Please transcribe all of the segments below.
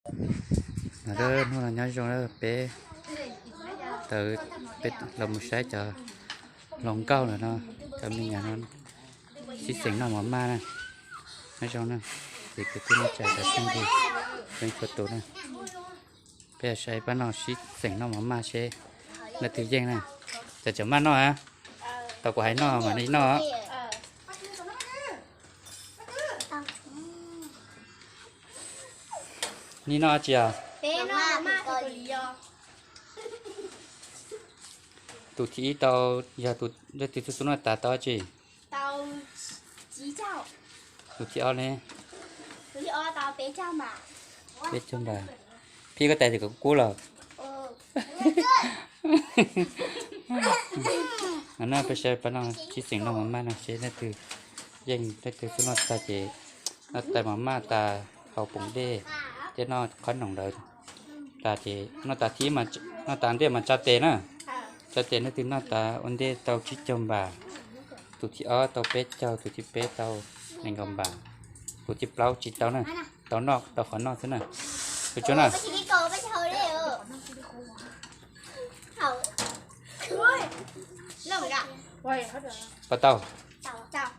Hnub no nyob zoo, peb tawm, peb los mus saib cov hluas nkauj lawm no, cov me nyuam no sib xeem noj mov maj na. Nyob zoo na, ces kwv tij neej tsa cov phooj ywg, peb txhua tus na, peb saib pab no sib xeem noj mov maj seb leej twg yeej na. Cov tseem maj noj a, tau kuv hais noj mam li noj. Nej noj dab tsi os? Tus thib ib tau, yog leej twg txhua tus noj tas tau dab tsi? Tus thib ob ne? Peb caug npas. Phij koj tais tes kom kub kub los. No peb saib pab no sib xeem noj mov maj no seb leej twg yeej, leej twg txuj noj tag ces noj tais mov maj tas, haus poom dej thiab noj qhob noom ntawd tas ces noj tas thib, noj tas ntej mas tsa tes na. Tsa tes, leej twg noj tas ua ntej tau tsib caug npas, tus thib ob tau peb caug, tus thib peb tau nees nkaum npas, tus thib plaub tsis tau na, tau noj tau qhov noj xwb na. Tus tsuag na. Pab tau,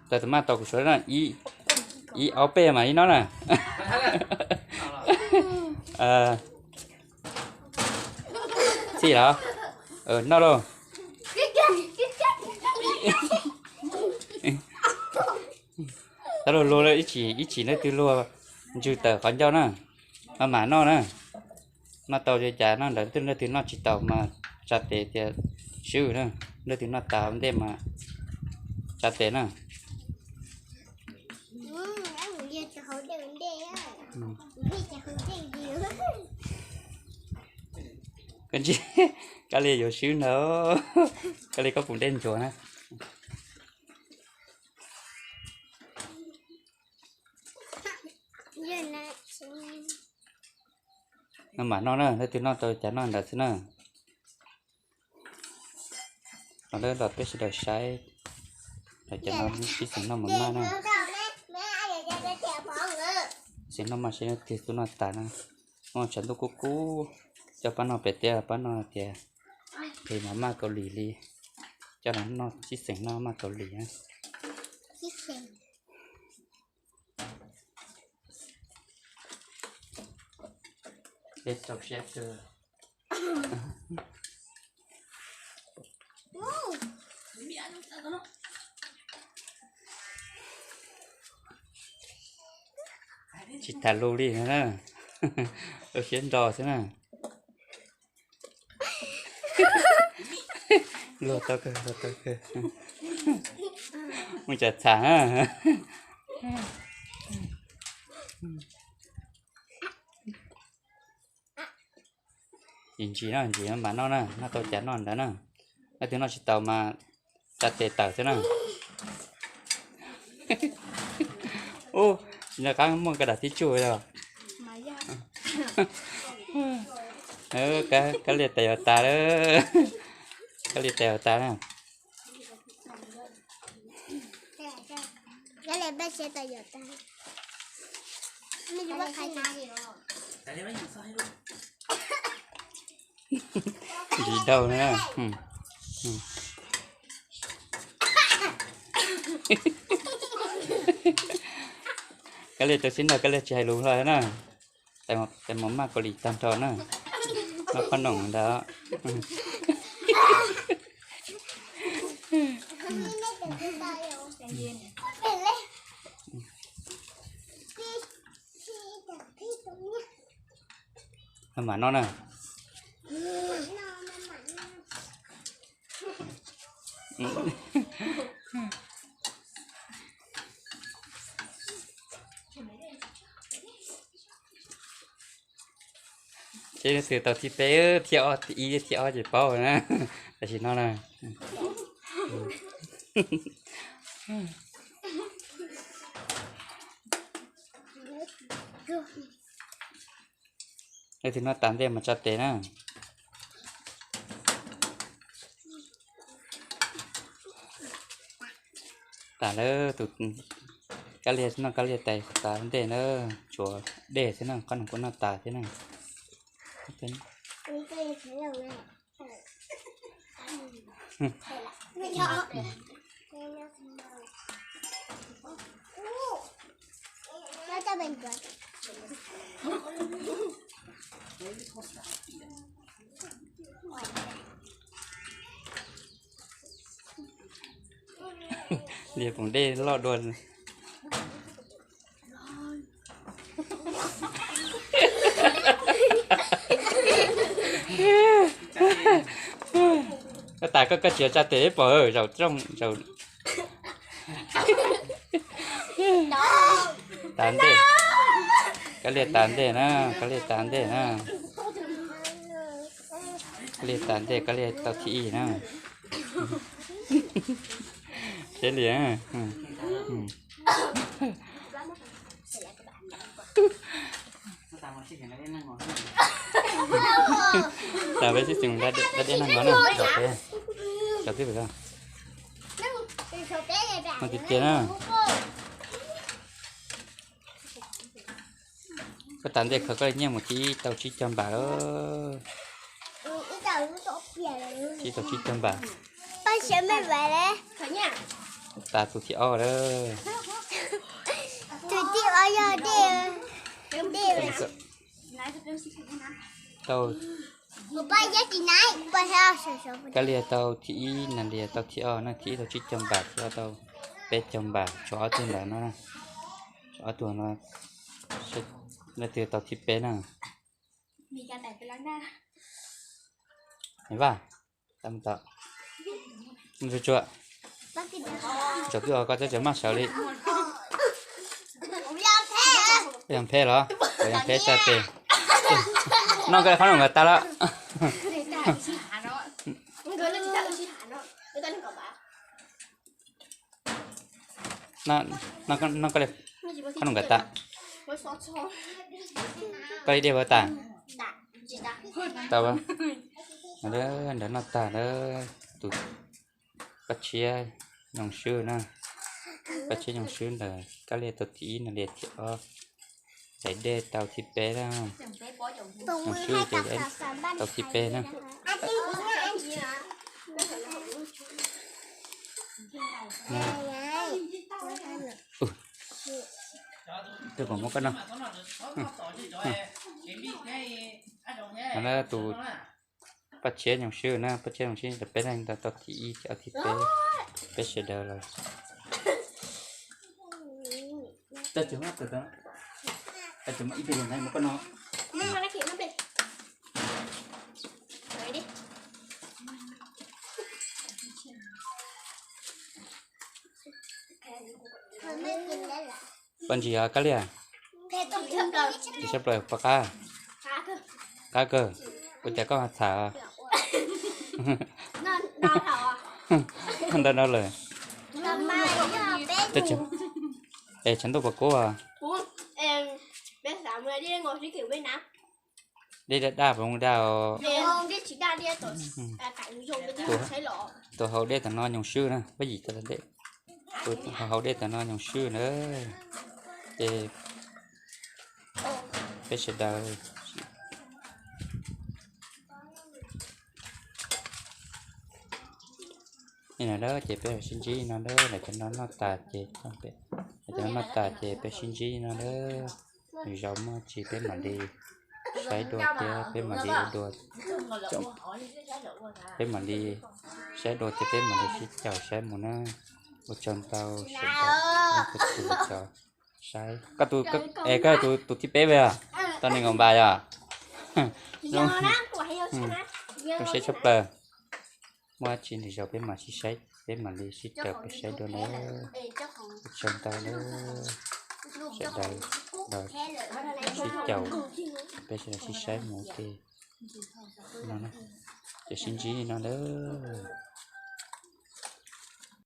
tau tus maj tau kuv suav na, ib ob peb mas ib noj na. Txhij los? Noj lauj. Tab luag luag ib chim, ib chim leej twg luag ntswg tawm qhov ncauj na, mam noj na. Noj tau li cas noj ntawd, leej twg noj tsis tau mas tsa tes tias swb na, leej twg noj tas ua ntej mas tsa tes na. Koj ntsia, kab li yuav swb ntag, kab li koj pum dej ntsuas na. No mam noj na, leej twg noj tau cas noj ntawd xwb na. Los, los peb sawv daws saib, los cov no sib xeem noj mov maj na. Xeem noj maj seb leej twg txuj noj tas na. Muaj tshav ntuj kub kub, coj pab no pem teb, pab no tias phem mov maj Kaus Lim li, coj los noj sib xeem noj maj Kaus Lim na. Peb rau siab kawg. Tsis tas lus li na, ua siab nro xwb na. Luag tau kawg, luag tau kawg. Muaj cov txhav na. Ntsis ntsis no, ntsis no mam noj na, noj tau cas noj ntawd na. Leej twg noj tsis tau mas tsa tes tawm xwb na. Ub, tsis nco qab muaj koj daim tib tsuj os. Kab lias tais yuav tas lawm. Kab lias tais yuav tas na. Ntsis daug na. Kab lias rau siab nrog kab lias tsis hais lus hlo na. Tais mov maj Kaus Lim tag nrho na. Noj qhob noom ntawd. Mam noj na. Seb leej twg tau thib peb, thib ob, thib ib, thib ob ces paub na. Tam sim no na. Leej twg noj tas ntej mas tsa tes na. Tas lawm tus Kab Liag noj Kab Liag tais tas ntej na, tshuav dej thiab na, qab noog kuj noj tas thiab na. Liag poom dej loj dua. Koj tas koj, koj tsis tsa tes pom zaum rooj zaum. Tas ntej, Kab Liag tas ntej na, Kab Liag tas ntej na. Kab Liag tas ntej, Kab Liag tau thib ib na. Seb li. Tas peb sib xyoo da dej noj no na, zaum peb, zaum twb pem ko. Noj tiag tiag na. Koj tas ntej khaws koj li nyiaj mus thib ib tau tsib caug npam lawm. Thib ib tau tsib caug npam. Tas tus thib ob lawm. Tus thib ob yog dej. Tau, Kab Liag tau thib ib, Nas Lias tau thib ob na, thib ib tau tsib caug npam, thib ob tau peb caug npam, tshuav ob tug ntawd no, tshuav ob tug no, leej twg tau thib peb na. Vaj, tsuag tsuag, zaum twb os koj txhob tseem maj sawv li. Yog phem los, yog phem txaj tes. Noj koj qhob noom nkawd tas lawm. Noj koj li, qhob noom nkawd tas. Koj li dej puas tas? Tau. Ntawd noj tag lawm. Tus paj tshiab nyoog swb na, paj tshiab nyoog swb ntawd, Kab Liag tau thib ib, Nas Lias thib ob, Daim Dej tau thib peb na, nyoog swb ces tau thib peb na. Twb kom muab koj noj. Tus paj tshiab nyoog swb na, paj tshiab nyoog swb ntawd peb leeg ntawd tau thib ib, thib ob, thib peb, peb sawv daws los. Poj ntsis os Kab Liag. Tsis tshaj plaws poj qab. Qab kawg. Ua cas koj ho txham? Ntau no lawm. Es tshav ntuj puas kub os? Dej daj daj puas zoo daj os? Tus haus dej tam no nyoog swb na, pab yim tas dej. Tus haus dej tam no nyoog swb na. Ces peb sawv daws li no ces peb sib ntsib no, lawv cov no noj tas ces, lawv cov no noj tas ces peb sib ntsib no, lwm zaus muaj tsis peb mam li saib dua thiab peb mam li ua dua, peb mam li saib dua thiab peb mam li sib caum saib mus na. Ua tsaug ntau sawv daws, tus cov saib, koj tus, es koj tus thib peb yog tau nees nkaum npas yog? Zoo siab tshaj plaws. Muaj tsis lwm zaus peb mam sib saib, peb mam li sib caum peb saib dua na. Ua tsaug ntau na sawv daws los sib caum, peb sawv daws sib saib mus ua ke no, ces sib ntsib no lawm.